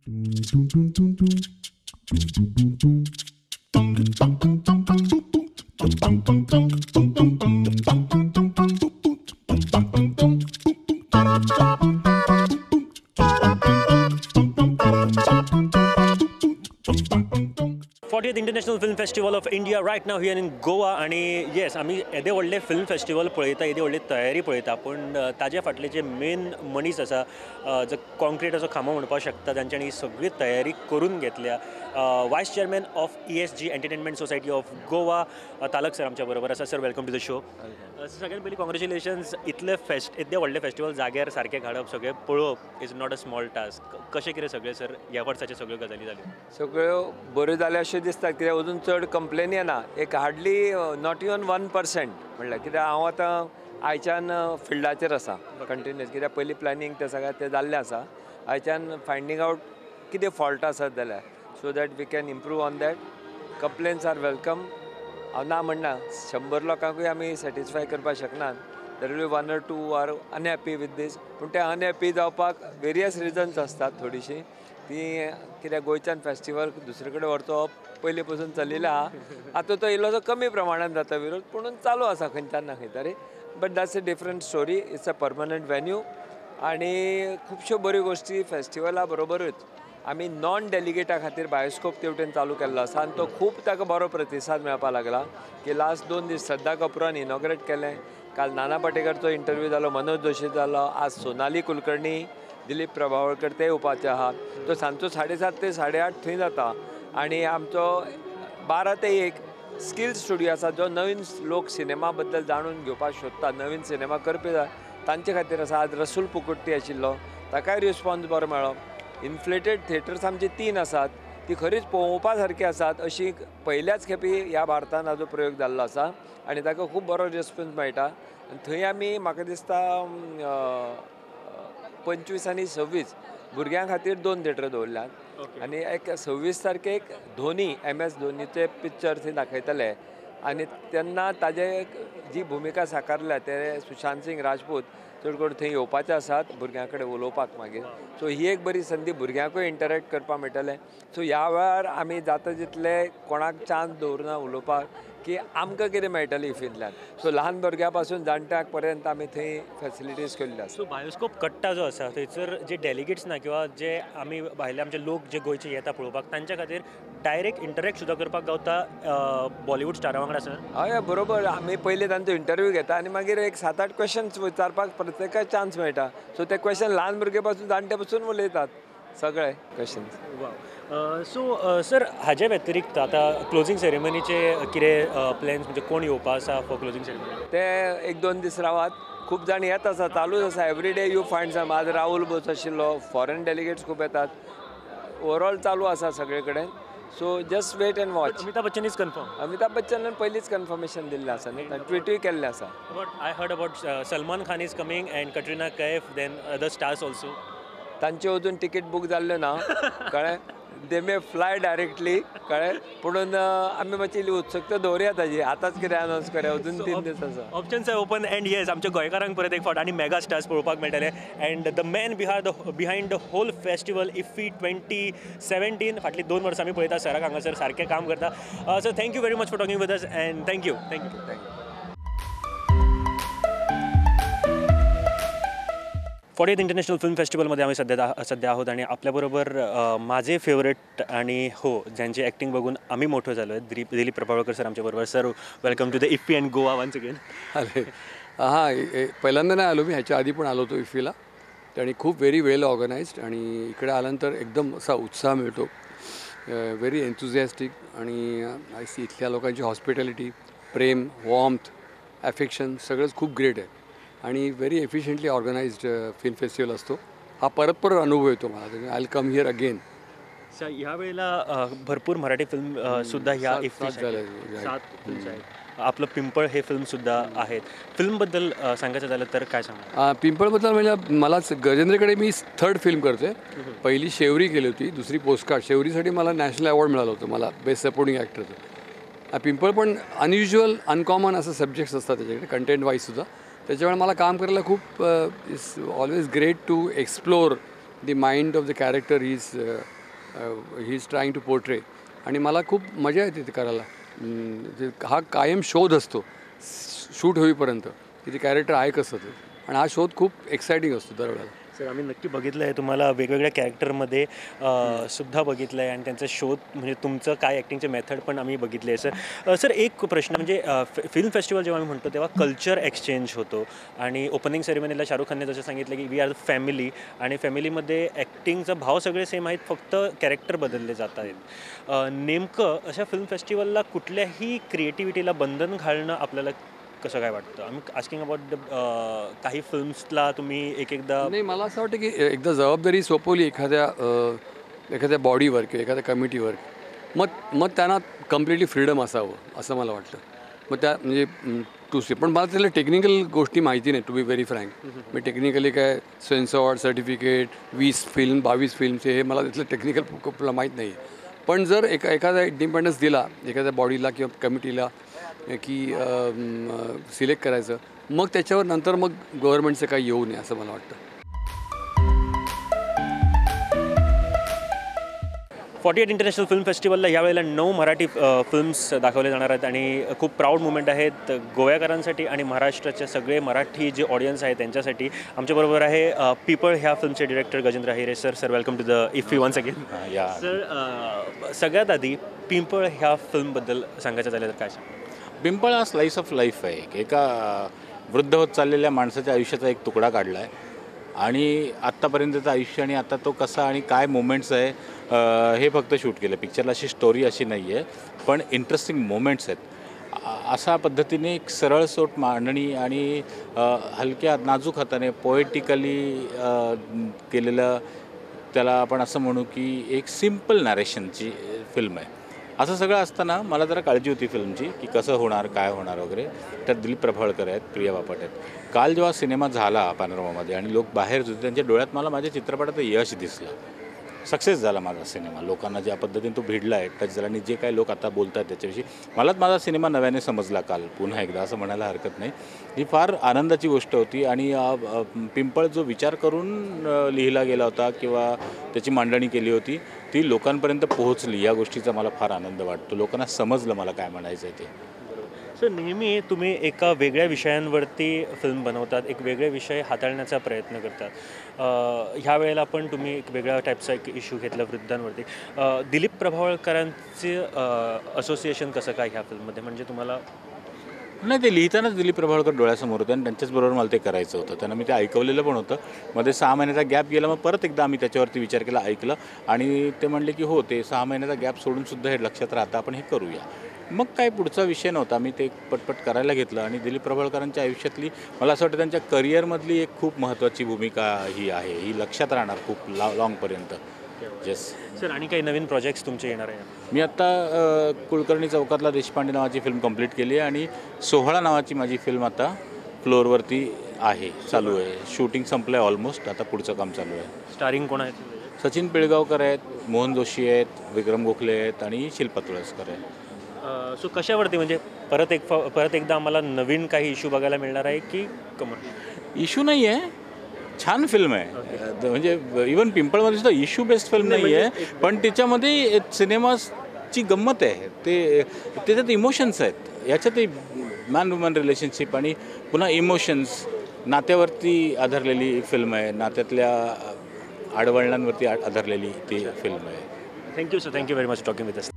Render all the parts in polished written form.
40th International Film Festival of India right now here in Goa. आणि येस, आमी येदे व्हडले फिल्म फेस्टिवल पळयता, येदी व्हडली तयारी पळयता, पूण ताजे फाटले जे मेन मनीस आसा, जो कॉन्क्रिटाचो खांबो म्हणपाक शकता, तांच्यांनी ही सगळी तयारी करून घेतल्या, vice chairman of ESG Entertainment Society of Goa, Talak sir आमच्या बरोबर आसा. Sir, welcome to the show. सगळ्यात पयलीं कॉंग्रेच्युलेशन्स. इतले फेस्ट, इतले व्हडले फेस्टिवल जाग्यार सारकें घालप, सगळें पळोवप is not a small task. कशें कितें सगळें सर ह्या वर्साच्यो सगळ्यो गजाली जाल्यो? सगळ्यो बऱ्यो जाल्यो अशें दिसता, कित्याक अजून चड कंप्लेन येना. एक हार्डली not even 1% म्हणल्यार, कित्याक हांव आतां आयच्यान फिल्डाचेर आसा कंटिन्युअस, कित्याक पयलीं प्लॅनिंग तें सगळें तें जाल्लें आसा. आयच्यान फायंडींग आवट कितें फॉल्ट आसात जाल्यार, so that we can improve on that. Complaints are welcome. हांव ना म्हणना, 100 लोकांकूय आमी सॅटिस्फाय करपाक शकनात. There will be 1 or 2 are unhappy with this, पूण ते अनहॅपी जावपाक वेरियस रिजन्स आसतात. थोडीशीं ती कित्याक गोंयच्यान फेस्टिवल दुसरे कडेन व्हरचो पयलीं पसून चलिल्लो आहा, आतां तो इल्लोसो कमी प्रमाणान जाता विरोध, पूण चालू आसा खंयच्यान ना खंय तरी. But that's a different story. It's a permanent venue. आनी खुबश्यो बऱ्यो गोश्टी फेस्टिवला बरोबरूच आमी नॉन डेलिगेटा खातीर बायोस्कोप तेवटेन चालू केल्लो आसा आनी तो खूब ताका बरो प्रतिसाद मेळपाक लागला. की लास्ट 2 दीस श्रद्धा कपुरान इनॉग्रेट केलें, काल नाना पाटेकरचो इंटरव्यू जालो, मनोज जोशी जालो, आज सोनाली कुलकर्णी, दिलीप प्रभावळकर ते येवपाचे आहा. तो सांजचो 7:30 ते 8:30 थंय जाता. आनी आमचो 12 ते 1 स्कील स्टुडियो आसा, जो नवीन लोक सिनेमा बद्दल जाणून घेवपाक सोदता, नवीन सिनेमा करपी जाय तांचे खातीर आसा. आज रसूल पुकुट्टी आशिल्लो, ताकाय रिस्पॉन्स बरो मेळ्ळो. इन्फ्लेटेड थिएटर्स आमची 3 आसात, ती खरीच पळोवपा सारकी आसात. अशी पयल्याच खेपी ह्या भारतान हाजो प्रयोग जाल्लो आसा आनी ताका खूब बरो रिस्पॉन्स मेळटा. आनी थंय आमी म्हाका दिसता 25 आनी 26 भुरग्यां खातीर 2 थिएटर दवरल्यात. आनी एक 26 तारखेक धोनी, MS धोनीचे पिक्चर थंय दाखयतले आनी तेन्ना ताजे जी भुमिका साकारल्या ते सुशांत सिंग राजपूत चड करून थंय येवपाचे आसात भुरग्यां कडेन उलोवपाक मागीर. सो ही एक बरी संदी भुरग्यांकूय इंटरेक्ट करपाक मेळटलें. सो ह्या वेळार आमी जाता तितले कोणाक चान्स दवरना उलोवपाक की आमकां कितें मेळटलें इफ्फींतल्यान. सो ल्हान भुरग्यां पासून जाणट्याक पर्यंत आमी थंय फेसिलिटीज केल्ल्यो आसा. सो बायोस्कोप कट्टा जो आसा थंयसर जे डेलिगेट्स ना किंवा जे आमी भायले आमचे लोक जे गोंयचे येता पळोवपाक, तांच्या खातीर डायरेक्ट इंटरेक्ट सुद्दां करपाक गावता बॉलिवूड स्टारा वांगडा सर? हय बरोबर, आमी पयलीं तांचो इंटरव्यू घेता आनी मागीर एक 7-8 क्वेश्चन्स विचारपाक प्रत्येकाक चान्स मेळटा. सो ते क्वेश्चन ल्हान भुरगे पासून जाणटे पासून उलयतात सगळे क्वेश्चन्स. सो सर, हाजे व्यतिरिक्त आतां क्लोजींग सेरेमनीचे कितें प्लॅन्स, म्हणजे कोण येवपा आसा फॉर क्लोजींग सेरेमनी? ते 1-2 दीस रावात, खूब जाण येत आसा, चालूच आसा. Every day you find some. आज राहुल बोस आशिल्लो, फॉरेन डेलिगेट्स खूब येतात, ओवरऑल चालू आसा सगळे कडेन. So just wait and watch. Amitabh Bachchan is confirm? Amitabh बच्चनान पयलींच कन्फर्मेशन दिल्लें आसा न्ही, ट्विटूय केल्लें आसा. But I heard about Salman Khan is coming and Katrina Kaif, then other stars also. तांच्यो अजून तिकीट बूक जाल्ल्यो ना, कळ्ळें. दे मे फ्लाय डायरेक्टली, कळ्ळें. पुणून आमी मातशी इल्ली उत्सुकता दवरुया ताजी, आतांच कितें अनावन्स करया, अजून 3 दीस आसा. Options are open and yes, आमच्या गोंयकारांक परत एक फावट आनी मेगा स्टार्स पळोवपाक मेळटले. And the man behind the whole festival IFFI 2017, फाटलीं 2 वर्सां आमी पळयता सराक हांगासर सारकें काम करता. Sir, thank you very much for talking with us and thank you. Thank you. Thank you. 40th international film फेस्टिवलमध्ये आम्ही सध्या आहोत आणि आपल्याबरोबर माझे फेवरेट आणि हो ज्यांची ॲक्टिंग बघून आम्ही मोठं झालो आहे, दिलीप प्रभावळकर सर आमच्याबरोबर. Sir, welcome to the IFFI and Goa once again. अरे हां, पहिल्यांदा नाही आलो मी, ह्याच्या आधी पण आलो होतो इफ्फीला आणि खूप व्हेरी वेल ऑर्गनाइज्ड आणि इकडे आल्यानंतर एकदम असा उत्साह मिळतो, व्हेरी एन्थुझियास्टिक. आणि आय सी इथल्या लोकांची हॉस्पिटॅलिटी, प्रेम, वॉर्म्थ, ॲफेक्शन सगळंच खूप ग्रेट आहे आणि very efficiently organised film festival असतो. हा परत परत अनुभव येतो मला. I will come here again. Sir, ह्या वेळेला भरपूर मराठी फिल्म सुद्धा ह्या इफ्फी 7 फिल्म्स आहेत. आपलं पिंपळ हे फिल्मसुद्धा आहेत. फिल्मबद्दल सांगायचं झालं तर काय सांगा? पिंपळबद्दल म्हणजे मलाच गजेंद्रकडे मी 3rd film करते. पहिली शेवरी केली होती, दुसरी पोस्टकार्ड. शेवरीसाठी मला नॅशनल अवॉर्ड मिळालं होतं, मला बेस्ट सपोर्टिंग ॲक्टरचं. पिंपळ पण अनयुज्युअल, अनकॉमन असं सब्जेक्ट्स असतात त्याच्याकडे, कंटेंट वाईजसुद्धा. त्याच्यामुळे मला काम करायला खूप it's always great to explore the mind of the character he is trying to portray. आणि मला खूप मजा येते ते करायला. हा कायम शोध असतो शूट होईपर्यंत की ते कॅरेक्टर आहे कसं ते, आणि हा शोध खूप एक्सायटिंग असतो दरवेळेला. सर, आम्ही नक्की बघितलं आहे तुम्हाला वेगवेगळ्या कॅरेक्टरमध्ये सुद्धा बघितलं आहे आणि त्यांचा शोध म्हणजे तुमचं काय ॲक्टिंगचे मेथड पण आम्ही बघितले आहे. सर सर एक प्रश्न म्हणजे फिल्म फेस्टिवल जेव्हा आम्ही म्हणतो तेव्हा कल्चर एक्सचेंज होतो आणि ओपनिंग सेरेमनीला शाहरुख खानने जसं सांगितलं की we R the family आणि फॅमिलीमध्ये ॲक्टिंगचा भाव सगळे सेम आहेत, फक्त कॅरेक्टर बदलले जात आहेत. नेमकं अशा फिल्म फेस्टिवलला कुठल्याही क्रिएटिव्हिटीला बंधन घालणं आपल्याला कसं काय वाटतं? आम्ही आस्किंग अबाउट the काही फिल्म्सला तुम्ही एक एकदा. नाही, मला असं वाटतं की एकदा जबाबदारी सोपवली एखाद्या एखाद्या बॉडीवर किंवा एखाद्या कमिटीवर, मग मग त्यांना कम्प्लिटली फ्रीडम असावं असं मला वाटतं. मग त्या म्हणजे टू सी, पण मला त्याला टेक्निकल गोष्टी माहिती नाही, टू बी व्हेरी फ्रँक. मी टेक्निकली काय सेन्सॉर सर्टिफिकेट 20 फिल्म 22 फिल्मचे हे मला त्यातलं टेक्निकल माहीत नाही. पण जर एखादा इंडिपेंडन्स दिला एखाद्या बॉडीला किंवा कमिटीला की सिलेक्ट करायचं, मग त्याच्यावर नंतर मग गव्हर्नमेंटचं काही येऊ नये असं मला वाटतं. 48 इंटरनॅशनल फिल्म फेस्टिवलला यावेळेला 9 मराठी फिल्म्स दाखवले जाणार आहेत आणि खूप प्राऊड मुवमेंट आहेत गोव्याकरांसाठी आणि महाराष्ट्राच्या सगळे मराठी जे ऑडियन्स आहेत त्यांच्यासाठी. आमच्याबरोबर आहे पिपळ ह्या फिल्मचे director Gajendra Ahire sir. Sir, welcome to the IFFI once again. Sir, सगळ्यात आधी पिंपळ ह्या फिल्मबद्दल सांगायचं झालं तर काय सांग? पिंपळ हा स्लाईस ऑफ लाईफ आहे. एका वृद्ध होत चाललेल्या माणसाच्या आयुष्याचा एक तुकडा काढला आहे आणि आत्तापर्यंतचं आयुष्य आणि आता तो कसा आणि काय मोमेंट्स आहे हे फक्त शूट केलं. पिक्चरला अशी स्टोरी अशी नाही आहे, पण इंटरेस्टिंग मोमेंट्स आहेत. अशा पद्धतीने एक सरळसोट मांडणी आणि हलक्या नाजूक हाताने पोएटिकली केलेलं, त्याला आपण असं म्हणू की एक सिम्पल नॅरेशनची फिल्म आहे. असं सगळं असताना मला जरा काळजी होती फिल्मची की कसं होणार, काय होणार वगैरे. त्यात दिलीप प्रभावळकर आहेत, प्रिया बापट आहेत. काल जेव्हा सिनेमा झाला पॅनोरमामध्ये आणि लोक बाहेर होते, त्यांच्या डोळ्यात मला माझ्या चित्रपटाचं यश दिसलं. सक्सेस झाला माझा सिनेमा. लोकांना ज्या पद्धतीने तो भिडला आहे, टच झाला आणि जे काही लोक आता बोलत आहेत त्याच्याविषयी मलाच माझा सिनेमा नव्याने समजला काल पुन्हा एकदा, असं म्हणायला हरकत नाही. ही फार आनंदाची गोष्ट होती. आणि पिंपळ जो विचार करून लिहिला गेला होता किंवा त्याची मांडणी केली होती ती लोकांपर्यंत पोहोचली, या गोष्टीचा मला फार आनंद वाटतो. लोकांना समजलं मला काय म्हणायचं आहे ते. सर, नेहमी तुम्ही एका वेगळ्या विषयांवरती फिल्म बनवतात, एक वेगळे विषय हाताळण्याचा प्रयत्न करतात. ह्या वेळेला पण तुम्ही एक वेगळ्या टाईपचा एक इश्यू घेतला वृद्धांवरती. दिलीप प्रभावळकरांचे असोसिएशन कसं काय ह्या फिल्ममध्ये? म्हणजे तुम्हाला नाही, ते लिहितानाच दिलीप प्रभावळकर डोळ्यासमोर होते आणि त्यांच्याचबरोबर मला ते करायचं होतं. त्यांना मी ते ऐकवलेलं पण होतं. मध्ये 6 महिन्याचा गॅप गेला, मग परत एकदा आम्ही त्याच्यावरती विचार केला, ऐकलं आणि ते म्हणले की हो, ते 6 महिन्याचा गॅप सोडूनसुद्धा हे लक्षात राहतं, आपण हे करूया. मग काय पुढचा विषय नव्हता, मी ते पटपट करायला घेतलं. आणि दिलीप प्रभावळकरांच्या आयुष्यातली मला असं वाटतं त्यांच्या करिअरमधली एक खूप महत्त्वाची भूमिका ही आहे, ही लक्षात राहणार खूप लाँगपर्यंत. येस सर, आणि काही नवीन प्रोजेक्ट्स तुमचे येणार आहे? मी आत्ता कुलकर्णी चौकातला देशपांडे नावाची फिल्म कंप्लीट केली आहे आणि सोहळा नावाची माझी फिल्म आता फ्लोअरवरती आहे, चालू आहे. शूटिंग संपलं आहे ऑलमोस्ट, आता पुढचं काम चालू आहे. स्टारिंग कोण आहेत? सचिन पिळगावकर आहेत, मोहन जोशी आहेत, विक्रम गोखले आहेत आणि शिल्पा तुळसकर आहेत. सो कशावरती म्हणजे परत एकदा आम्हाला नवीन काही इश्यू बघायला मिळणार आहे की कमर्शियल इश्यू? नाही आहे, छान फिल्म आहे. म्हणजे इवन पिंपळमध्ये सुद्धा इश्यू बेस्ड फिल्म नाही आहे, पण त्याच्यामध्ये सिनेमाची गंमत आहे, ते त्याच्यात इमोशन्स आहेत. याच्यात मॅन वुमन रिलेशनशिप आणि पुन्हा इमोशन्स, नात्यावरती आधारलेली फिल्म आहे, नात्यातल्या आडवळणांवरती आधारलेली ती फिल्म आहे. Thank you sir, thank you very much talking with us.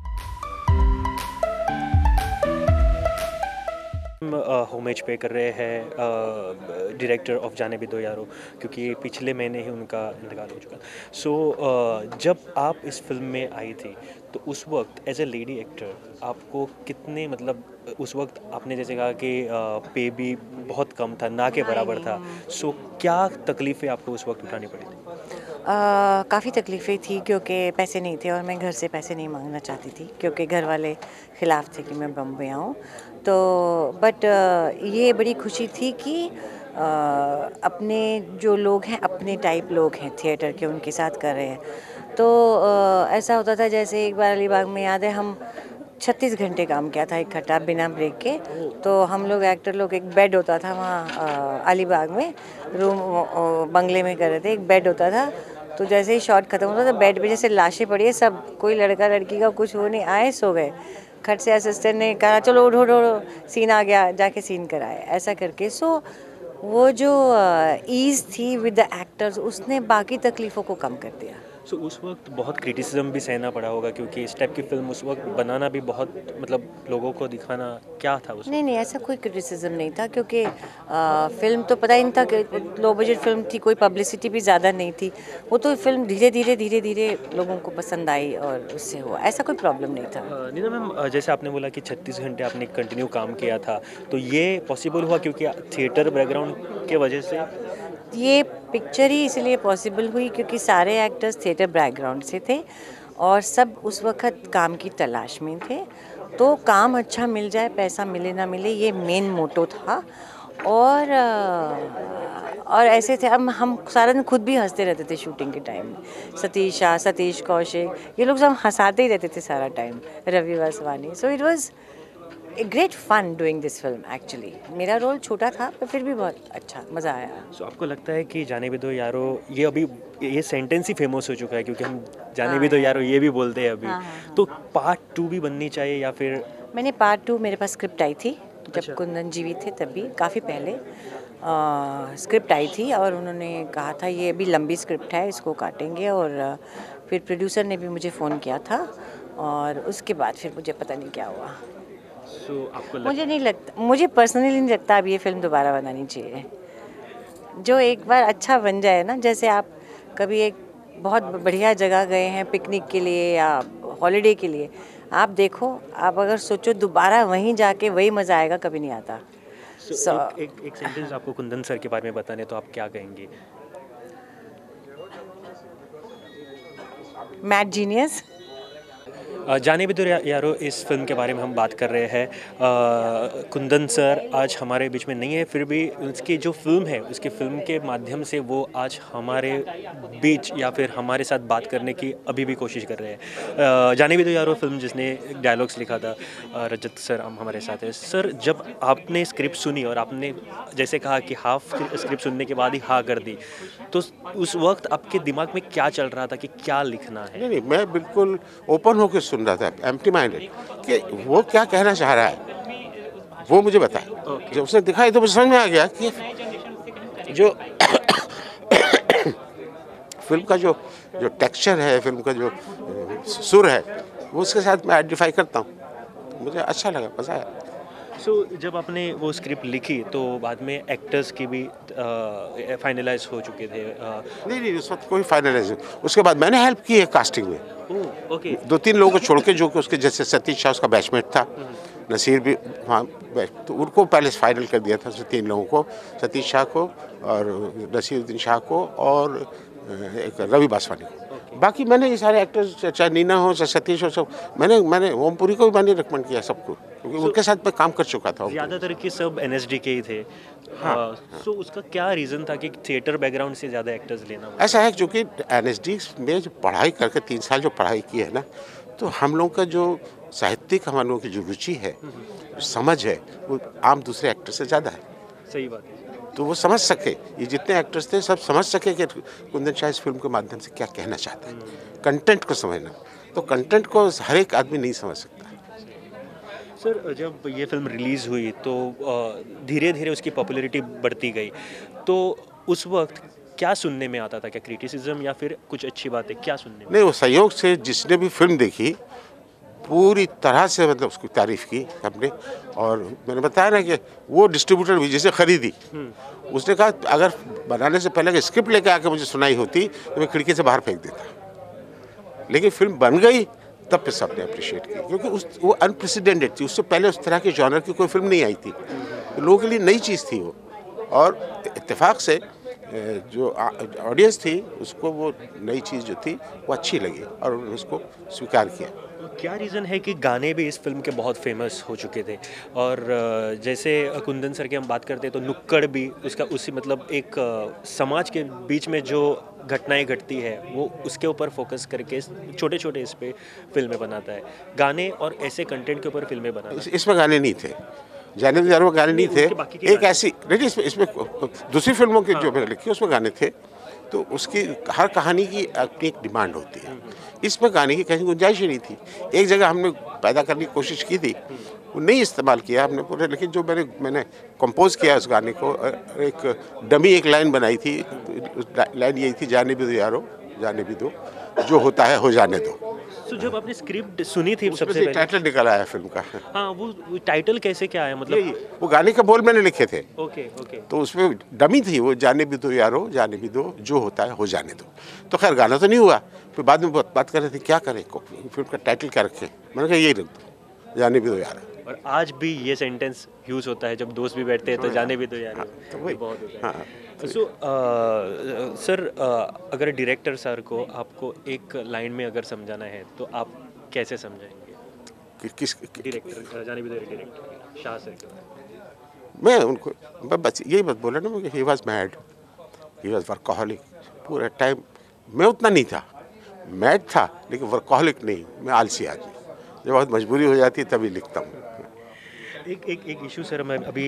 Homage pay कर रहे हैं डायरेक्टर ऑफ जाने भी दो यारो, क्योंकि पिछले महीने ही उनका इंतकाल हो चुका. सो जब आप इस फिल्म में आई थी तो उस वक्त एज ए लेडी एक्टर आपको कितने, मतलब उस वक्त आपने जैसे कहा कि पे भी बहुत कम था, ना के बराबर था, सो क्या तकलीफ़ें आपको उस वक्त उठानी पड़ी थी? काफ़ी तकलीफ़ें थी क्योंकि पैसे नहीं थे और मैं घर से पैसे नहीं मांगना चाहती थी क्योंकि घर वाले ख़िलाफ़ थे कि मैं बम्बई आऊँ. तो बट ये बड़ी खुशी थी कि अपने जो लोग हैं, अपने टाइप लोग हैं थिएटर के, उनके साथ कर रहे हैं. तो ऐसा होता था जैसे एक बार अलीबाग में याद है हम 36 घंटे काम किया था इकट्ठा बिना ब्रेक के. तो हम लोग एक्टर लोग, एक बेड होता था वहाँ अलीबाग में, रूम बंगले में कर रहे थे, एक बेड होता था, तो जैसे ही शॉट ख़त्म होता तो बेड पे जैसे लाशें पड़ी है सब, कोई लड़का लड़की का कुछ वो नहीं, आए सो गए। खट से असिस्टेंट ने कहा चलो उठो उठो, सीन आ गया, जाके सीन कराए, ऐसा करके। सो वो जो ईज़ थी विद the actors, उसने बाकी तकलीफ़ों को कम कर दिया। सो उस वक्त बहुत क्रिटिसिज्म भी सहना पड़ा होगा, क्योंकि इस टाइप की फिल्म उस वक्त बनाना भी बहुत, मतलब लोगों को दिखाना क्या था उस? नहीं नहीं, ऐसा कोई क्रिटिसिज्म नहीं था, क्योंकि फिल्म तो पता ही नहीं था कि लो बजट फिल्म थी, कोई पब्लिसिटी भी ज़्यादा नहीं थी। वो तो फिल्म धीरे धीरे धीरे धीरे लोगों को पसंद आई और उससे हुआ, ऐसा कोई प्रॉब्लम नहीं था। नीना मैम, जैसे आपने बोला कि 36 घंटे आपने कंटिन्यू काम किया था, तो ये पॉसिबल हुआ क्योंकि थिएटर बैकग्राउंड के वजह से? ये पिक्चर ही इसलिए पॉसिबल हुई क्योंकि सारे एक्टर्स थिएटर बैकग्राउंड से थे और सब उस वक्त काम की तलाश में थे, तो काम अच्छा मिल जाए, पैसा मिले ना मिले, ये मेन मोटो था। और ऐसे थे, अब हम सारा दिन खुद भी हंसते रहते थे शूटिंग के टाइम में। सतीश शाह, सतीश कौशिक, ये लोग सब हंसाते ही रहते थे सारा time, Ravi Vaswani. So it was great fun doing this film actually. मेरा रोल छोटा था पर फिर भी बहुत अच्छा मज़ा आया। सो आपको लगता है कि जाने भी दो यारो, ये अभी ये सेंटेंस ही फेमस हो चुका है, क्योंकि हम जाने भी दो यारो ये भी बोलते हैं अभी। हाँ, हाँ। तो पार्ट 2 भी बननी चाहिए या फिर? मैंने पार्ट 2, मेरे पास स्क्रिप्ट आई थी जब अच्छा। कुंदन जीवित थे तभी, काफ़ी पहले स्क्रिप्ट आई थी और उन्होंने कहा था ये अभी लंबी स्क्रिप्ट है, इसको काटेंगे। और फिर प्रोड्यूसर ने भी मुझे फ़ोन किया था और उसके बाद फिर मुझे पता नहीं क्या हुआ। So, आपको मुझे नहीं लगता, मुझे पर्सनली नहीं लगता अब ये फिल्म दोबारा बनानी चाहिए। जो एक बार अच्छा बन जाए ना, जैसे आप कभी एक बहुत बढ़िया जगह गए हैं पिकनिक के लिए या हॉलीडे के लिए, आप देखो, आप अगर सोचो दोबारा वहीं जाके वही मज़ा आएगा, कभी नहीं आता। So, एक सेंटेंस आपको कुंदन सर के बारे में बताने तो आप क्या कहेंगे? Mad genius. जाने भी दो यारो, इस फिल्म के बारे में हम बात कर रहे हैं। कुंदन सर आज हमारे बीच में नहीं है, फिर भी उसकी जो फिल्म है, उसकी फिल्म के माध्यम से वो आज हमारे बीच या फिर हमारे साथ बात करने की अभी भी कोशिश कर रहे हैं। जाने भी दो यारो फिल्म जिसने डायलॉग्स लिखा था, रजत सर हम हमारे साथ हैं। सर, जब आपने स्क्रिप्ट सुनी और आपने जैसे कहा कि हाफ स्क्रिप्ट सुनने के बाद ही हाँ कर दी, तो उस वक्त आपके दिमाग में क्या चल रहा था कि क्या लिखना है? नहीं नहीं, मैं बिल्कुल ओपन होकर सुन रहा था, एम्प्टी माइंडेड, कि वो क्या कहना चाह रहा है वो मुझे बताए। okay. जब उसने दिखाई तो मुझे समझ में आ गया कि जो फिल्म का जो जो टेक्सचर है, फिल्म का जो सुर है, वो उसके साथ मैं आइडेंटिफाई करता हूँ। मुझे अच्छा लगा, मज़ा आया। सो जब आपने वो स्क्रिप्ट लिखी तो बाद में एक्टर्स की भी फाइनलाइज हो चुके थे? नहीं नहीं, उस वक्त कोई फाइनलाइज नहीं। उसके बाद मैंने हेल्प की है कास्टिंग में। ओके। 2-3 लोगों को छोड़ के, जो कि उसके जैसे सतीश शाह उसका बैचमेट था, नसीर भी वहाँ, तो उनको पहले फाइनल कर दिया था 3 लोगों को, सतीश शाह को और नसीरुद्दीन शाह को और एक रवि वासवानी को। बाकी मैंने ये सारे एक्टर्स, चाहे नीना हो चाहे सतीश हो, सब मैंने मैंने ओमपुरी को भी मैंने रिकमेंड किया सबको, क्योंकि उनके साथ मैं काम कर चुका था। ज़्यादातर के सब एनएसडी के ही थे। हाँ। सो उसका क्या रीज़न था कि थिएटर बैकग्राउंड से ज़्यादा एक्टर्स लेना? ऐसा है जो कि एनएसडी में जो पढ़ाई करके 3 साल जो पढ़ाई की है ना, तो हम लोगों का जो साहित्यिक, हम लोगों की जो रुचि है, समझ है, वो आम दूसरे एक्टर से ज़्यादा है। सही बात है। तो वो समझ सके, ये जितने एक्टर्स थे सब समझ सके कि कुंदन शाह इस फिल्म के माध्यम से क्या कहना चाहता है। कंटेंट को समझना, तो कंटेंट को हर एक आदमी नहीं समझ सकता। सर, जब ये फिल्म रिलीज़ हुई तो धीरे धीरे उसकी पॉपुलैरिटी बढ़ती गई, तो उस वक्त क्या सुनने में आता था? क्या क्रिटिसिज्म या फिर कुछ अच्छी बातें, क्या सुनने में? नहीं, वो सहयोग से जिसने भी फिल्म देखी पूरी तरह से, मतलब उसकी तारीफ़ की हमने। और मैंने बताया ना कि वो डिस्ट्रीब्यूटर भी जिसे ख़रीदी, उसने कहा अगर बनाने से पहले स्क्रिप्ट लेके आके मुझे सुनाई होती तो मैं खिड़की से बाहर फेंक देता, लेकिन फिल्म बन गई तब फिर सबने अप्रिशिएट की, क्योंकि उस वो अनप्रेसिडेंटेड थी। उससे पहले उस तरह के जॉनर की कोई फिल्म नहीं आई थी, तो लोगों के लिए नई चीज़ थी वो। और इत्तेफाक से जो ऑडियंस थी उसको वो नई चीज़ जो थी वो अच्छी लगी और उन्होंने उसको स्वीकार किया। क्या रीज़न है कि गाने भी इस फिल्म के बहुत फेमस हो चुके थे? और जैसे कुंदन सर की हम बात करते हैं तो नुक्कड़ भी उसका उसी, मतलब एक समाज के बीच में जो घटनाएं घटती है वो उसके ऊपर फोकस करके छोटे छोटे इस पर फिल्में बनाता है। गाने और ऐसे कंटेंट के ऊपर फिल्में बनाता है। इसमें गाने नहीं थे, जाने दो यारो गाने नहीं थे। एक ऐसी नहीं, इसमें दूसरी फिल्मों की जो मैंने लिखी उसमें गाने थे। तो उसकी हर कहानी की अपनी एक डिमांड होती है। इसमें गाने की कहीं गुंजाइश ही नहीं थी। एक जगह हमने पैदा करने की कोशिश की थी, वो नहीं इस्तेमाल किया हमने पूरे, लेकिन जो मैंने मैंने कंपोज किया उस गाने को, एक डमी एक लाइन बनाई थी। लाइन यही थी, जाने भी दो यारो, जाने भी दो, जो होता है हो जाने दो। तो जब आपने स्क्रिप्ट सुनी थी सबसे पहले टाइटल निकल आया फिल्म का। हाँ, वो टाइटल कैसे क्या आया? मतलब वो गाने के बोल मैंने लिखे थे। Okay okay. तो उसमें डमी थी वो, जाने भी दो यारो, जाने भी दो, जो होता है हो जाने दो। तो खैर गाना तो नहीं हुआ। फिर बाद में बात कर रहे थे क्या करें, फिल्म का टाइटल क्या रखें। मैंने कहा यही रख दो, जाने भी दो यारो। और आज भी ये सेंटेंस यूज़ होता है जब दोस्त भी बैठते हैं तो जाने भी दो यार, तो वही बहुत होता है। हाँ। सो सर, अगर डायरेक्टर सर को आपको एक लाइन में अगर समझाना है तो आप कैसे समझाएंगे? किस डायरेक्टर, जाने भी दो डायरेक्टर शाह सर के बारे में? मैं उनको बस यही बात बोला ना, he was mad, he was workaholic पूरा टाइम। मैं उतना नहीं था, मैड था लेकिन वर्कहोलिक नहीं, मैं आलसी आदमी, जब बहुत मजबूरी हो जाती है तभी लिखता हूँ। एक एक एक इशू सर, मैं अभी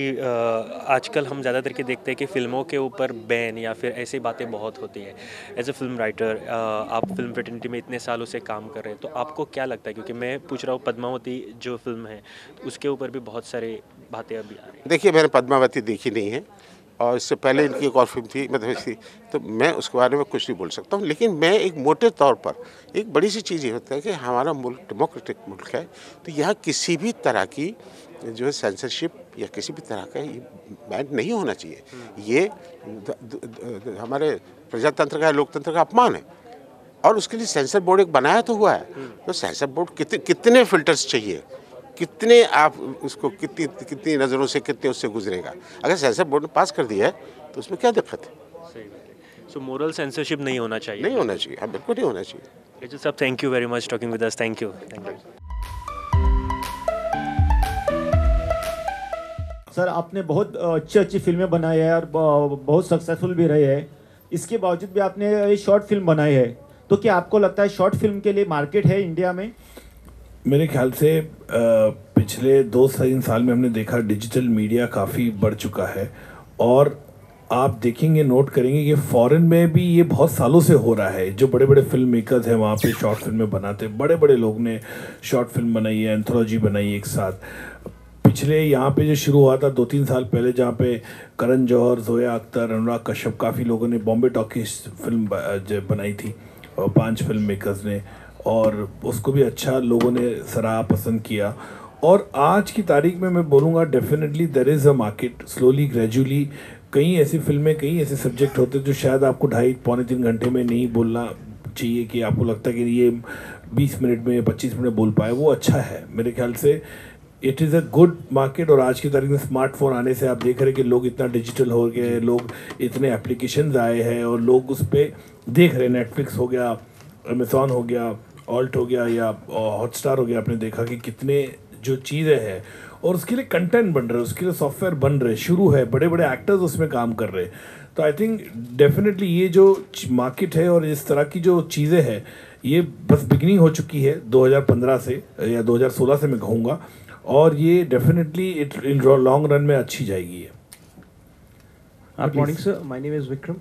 आजकल हम ज़्यादातर के देखते हैं कि फ़िल्मों के ऊपर बैन या फिर ऐसी बातें बहुत होती हैं। एज ए फिल्म राइटर आप फिल्म फ्रेटर्निटी में इतने सालों से काम कर रहे हैं, तो आपको क्या लगता है? क्योंकि मैं पूछ रहा हूँ पद्मावती जो फिल्म है उसके ऊपर भी बहुत सारे बातें अभी आ रही हैं। देखिए, मैंने पद्मावती देखी नहीं है और इससे पहले इनकी एक और फिल्म थी, मतलब इसकी, तो मैं उसके बारे में कुछ नहीं बोल सकता हूँ। लेकिन मैं एक मोटे तौर पर एक बड़ी सी चीज़ ये होता है कि हमारा मुल्क डेमोक्रेटिक मुल्क है, तो यहाँ किसी भी तरह की जो है सेंसरशिप या किसी भी तरह का ये बैन नहीं होना चाहिए। ये हमारे प्रजातंत्र का, लोकतंत्र का अपमान है। और उसके लिए सेंसर बोर्ड एक बनाया तो हुआ है, तो सेंसर बोर्ड कितने फिल्टर्स चाहिए, कितने आप उसको कितनी कितनी नज़रों से कितने उससे गुजरेगा। अगर सेंसर बोर्ड ने पास कर दिया है तो उसमें क्या दिक्कत है? सही बात है। सो मोरल सेंसरशिप नहीं होना चाहिए। नहीं होना चाहिए, हाँ बिल्कुल नहीं होना चाहिए। साहब, thank you very much talking with us. Thank you. Thank you sir. आपने बहुत अच्छी अच्छी फिल्में बनाई है और बहुत सक्सेसफुल भी रही है। इसके बावजूद भी आपने ये शॉर्ट फिल्म बनाई है, तो क्या आपको लगता है शॉर्ट फिल्म के लिए मार्केट है इंडिया में? मेरे ख्याल से पिछले 2-3 साल में हमने देखा डिजिटल मीडिया काफ़ी बढ़ चुका है और आप देखेंगे, नोट करेंगे कि फ़ॉरेन में भी ये बहुत सालों से हो रहा है। जो बड़े बड़े फिल्म मेकर्स हैं वहाँ पे शॉर्ट फिल्में बनाते हैं, बड़े बड़े लोग ने शॉर्ट फिल्म बनाई है, एंथोलॉजी बनाई एक साथ। पिछले यहाँ पे जो शुरू हुआ था 2-3 साल पहले, जहाँ पे करण जौहर, जोया अख्तर, अनुराग कश्यप, काफ़ी लोगों ने बॉम्बे टॉकीज फिल्म बनाई थी, 5 फिल्म मेकर्स ने, और उसको भी अच्छा लोगों ने सराहा, पसंद किया। और आज की तारीख में मैं बोलूँगा definitely there is a market. Slowly gradually कई ऐसी फिल्में, कई ऐसे सब्जेक्ट होते हैं जो शायद आपको 2.5-2.75 घंटे में नहीं बोलना चाहिए, कि आपको लगता है कि ये 20 मिनट में या 25 मिनट में बोल पाए, वो अच्छा है। मेरे ख्याल से it is a good market. और आज की तारीख में स्मार्टफोन आने से आप देख रहे हैं कि लोग इतना डिजिटल हो गए, लोग इतने एप्लीकेशंस आए हैं और लोग उस पर देख रहे हैं। नेटफ्लिक्स हो गया, अमेज़ॉन हो गया, ऑल्ट हो गया या हॉटस्टार हो गया, आपने देखा कि कितने जो चीज़ें हैं और उसके लिए कंटेंट बन रहे हैं, उसके लिए सॉफ्टवेयर बन रहे, शुरू है, बड़े बड़े एक्टर्स उसमें काम कर रहे हैं। तो I think definitely ये जो मार्केट है और इस तरह की जो चीज़ें हैं, ये बस बिगनिंग हो चुकी है 2015 से या 2016 से मैं कहूँगा, और ये definitely it in long run में अच्छी जाएगी। Good morning sir, my name is Vikram.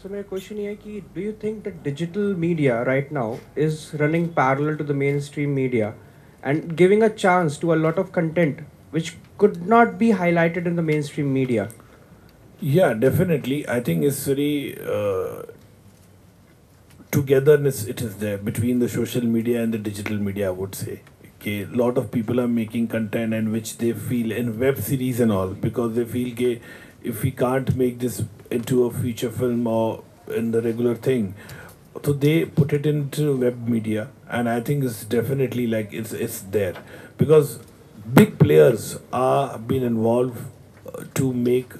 So मेरा क्वेश्चन ये है कि do you think that digital media right now is running parallel to the mainstream media and giving a chance to a lot of content which could not be highlighted in the mainstream media? Yeah, definitely. I think it's very togetherness it is there between the social media and the digital media, I would say. Okay, lot of people are making content and which they feel in web series and all, because they feel ke if we can't make this into a feature film or in the regular thing, so they put it into web media, and I think it's definitely like it's there because big players are been involved to make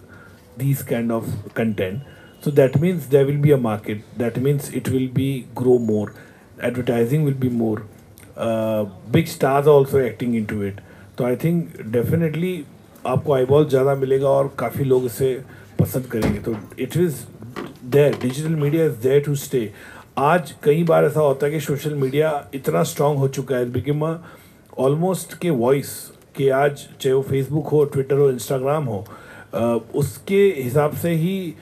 these kind of content. So that means there will be a market, that means it will be grow more, advertising will be more, big stars are also acting into it. So I think definitely आपको eyeball ज़्यादा मिलेगा और काफ़ी लोग इसे पसंद करेंगे। तो it is there, digital media is there to stay. आज कई बार ऐसा होता है कि सोशल मीडिया इतना स्ट्रांग हो चुका है, बिकम ऑलमोस्ट के वॉइस कि आज चाहे वो फेसबुक हो, ट्विटर हो, इंस्टाग्राम हो, उसके हिसाब से ही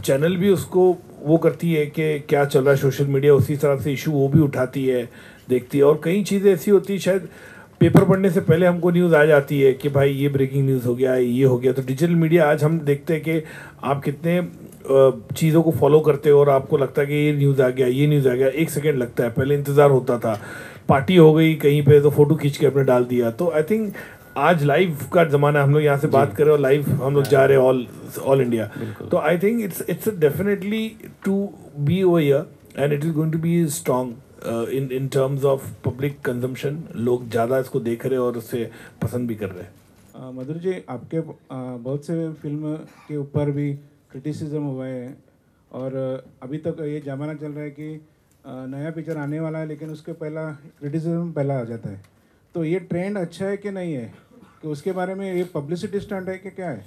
चैनल भी उसको वो करती है कि क्या चल रहा है सोशल मीडिया, उसी तरह से इशू वो भी उठाती है, देखती है। और कई चीज़ें ऐसी होती है, शायद पेपर पढ़ने से पहले हमको न्यूज़ आ जाती है कि भाई ये ब्रेकिंग न्यूज़ हो गया, ये हो गया। तो डिजिटल मीडिया आज हम देखते हैं कि आप कितने चीज़ों को फॉलो करते हो और आपको लगता है कि ये न्यूज़ आ गया, ये न्यूज़ आ गया, एक सेकेंड लगता है। पहले इंतज़ार होता था, पार्टी हो गई कहीं पे तो फ़ोटो खींच के अपने डाल दिया। तो I think आज लाइव का ज़माना, हम लोग यहाँ से बात कर रहे हैं और लाइव हम लोग जा रहे हैं ऑल इंडिया। तो I think it's definitely to be over here and it is going to be strong in terms of public consumption. लोग ज़्यादा इसको देख रहे हैं और उससे पसंद भी कर रहे हैं। मधुर जी, आपके बहुत से फिल्म के ऊपर भी क्रिटिसिज्म हुआ है और अभी तक ये ज़माना चल रहा है कि नया पिक्चर आने वाला है लेकिन उसके पहला क्रिटिसिज्म पहला आ जाता है। तो ये ट्रेंड अच्छा है कि नहीं है, कि उसके बारे में ये पब्लिसिटी स्टंट है कि क्या है?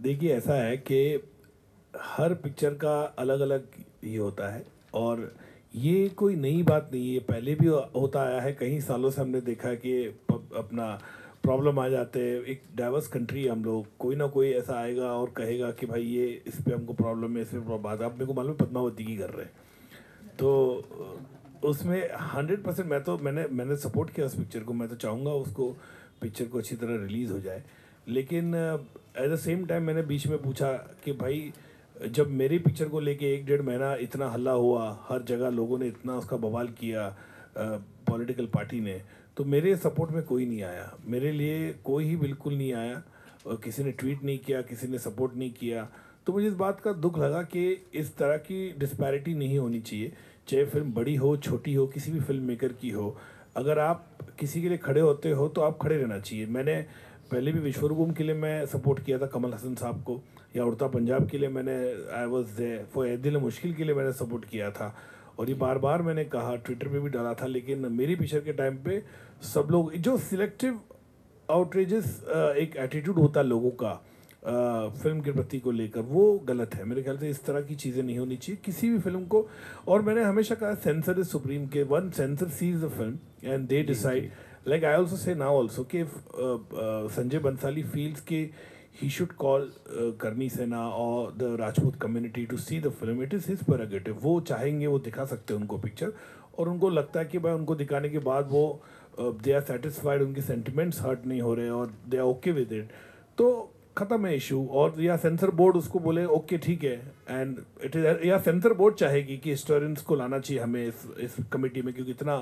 देखिए, ऐसा है कि हर पिक्चर का अलग अलग ये होता है और ये कोई नई बात नहीं है, पहले भी होता आया है। कई सालों से हमने देखा है कि अपना प्रॉब्लम आ जाते हैं। एक डाइवर्स कंट्री है हम लोग, कोई ना कोई ऐसा आएगा और कहेगा कि भाई ये इस पर हमको प्रॉब्लम है, इस पर बात। आप मेरे को मालूम है पद्मावती की कर रहे हैं, तो उसमें 100% मैं तो मैंने सपोर्ट किया उस पिक्चर को। मैं तो चाहूँगा उसको पिक्चर को अच्छी तरह रिलीज़ हो जाए। लेकिन एट the same time मैंने बीच में पूछा कि भाई जब मेरी पिक्चर को लेके 1-1.5 महीना इतना हल्ला हुआ, हर जगह लोगों ने इतना उसका बवाल किया, पॉलिटिकल पार्टी ने, तो मेरे सपोर्ट में कोई नहीं आया, मेरे लिए कोई ही बिल्कुल नहीं आया, और किसी ने ट्वीट नहीं किया, किसी ने सपोर्ट नहीं किया। तो मुझे इस बात का दुख लगा कि इस तरह की डिस्पैरिटी नहीं होनी चाहिए, चाहे फिल्म बड़ी हो छोटी हो, किसी भी फिल्म मेकर की हो। अगर आप किसी के लिए खड़े होते हो तो आप खड़े रहना चाहिए। मैंने पहले भी विश्वरूपम के लिए मैं सपोर्ट किया था कमल हसन साहब को, या उड़ता पंजाब के लिए मैंने I was there for Ae Dil Mushkil K लिए मैंने सपोर्ट किया था। और ये बार बार मैंने कहा, ट्विटर पे भी डाला था। लेकिन मेरी पिक्चर के टाइम पे सब लोग जो सिलेक्टिव आउटरेजेस एक एटीट्यूड होता है लोगों का फिल्म के प्रति को लेकर, वो गलत है। मेरे ख्याल से इस तरह की चीज़ें नहीं होनी चाहिए किसी भी फिल्म को। और मैंने हमेशा कहा sensor is supreme, K one censor sees the film and they decide. Like I also say now also कि संजय बंसाली फील्स के he should call Karni Sena और the Rajput community to see the film, it is his prerogative. वो चाहेंगे वो दिखा सकते हैं उनको पिक्चर, और उनको लगता है कि भाई उनको दिखाने के बाद वो they are satisfied, उनके सेंटिमेंट्स हर्ट नहीं हो रहे और they are okay with it, तो ख़त्म है इशू। और या सेंसर बोर्ड उसको बोले ओके ठीक है, एंड it is, या सेंसर बोर्ड चाहेगी कि हिस्टोरियंस को लाना चाहिए हमें इस कमेटी में, क्योंकि इतना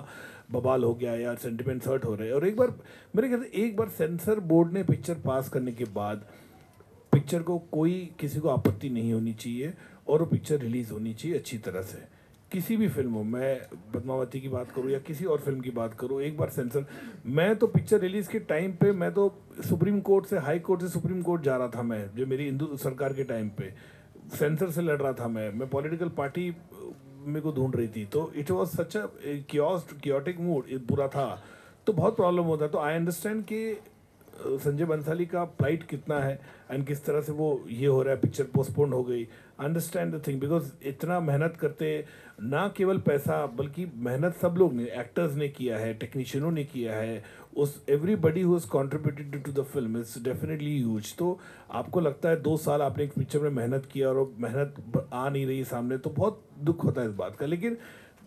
बवाल हो गया या सेंटिमेंट्स हर्ट हो रहे हैं। और एक बार मेरे ख्याल से एक बार सेंसर बोर्ड ने पिक्चर पास करने के बाद पिक्चर को कोई किसी को आपत्ति नहीं होनी चाहिए और वो पिक्चर रिलीज़ होनी चाहिए अच्छी तरह से। किसी भी फिल्म हो, मैं पद्मावती की बात करूँ या किसी और फिल्म की बात करूँ, एक बार सेंसर, मैं तो picture release K time pay मैं तो सुप्रीम कोर्ट से, हाई कोर्ट से सुप्रीम कोर्ट जा रहा था मैं, जो मेरी इंदू सरकार के टाइम पे सेंसर से लड़ रहा था मैं पॉलिटिकल पार्टी मेरे को ढूंढ रही थी। तो it was such a chaotic mood पूरा था, तो बहुत प्रॉब्लम होता है। तो I understand कि संजय बंसाली का प्लाइट कितना है एंड किस तरह से वो ये हो रहा है, पिक्चर पोस्टपोन हो गई। अंडरस्टैंड the thing, because इतना मेहनत करते, ना केवल पैसा बल्कि मेहनत सब लोग ने, एक्टर्स ने किया है, टेक्नीशियनों ने किया है, उस everybody who has contributed to the film is definitely huge. तो आपको लगता है 2 साल आपने एक पिक्चर में मेहनत किया और मेहनत आ नहीं रही सामने, तो बहुत दुख होता है इस बात का। लेकिन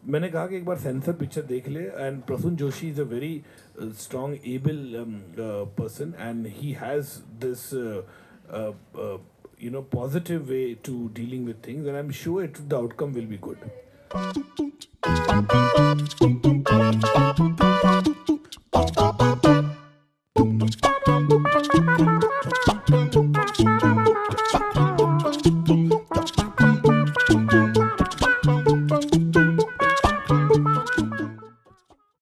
मैंने कहा कि एक बार सेंसर पिक्चर देख ले, and Prasoon Joshi is a very strong able person and he has this you know positive way to dealing with things, and I am sure it the outcome will be good.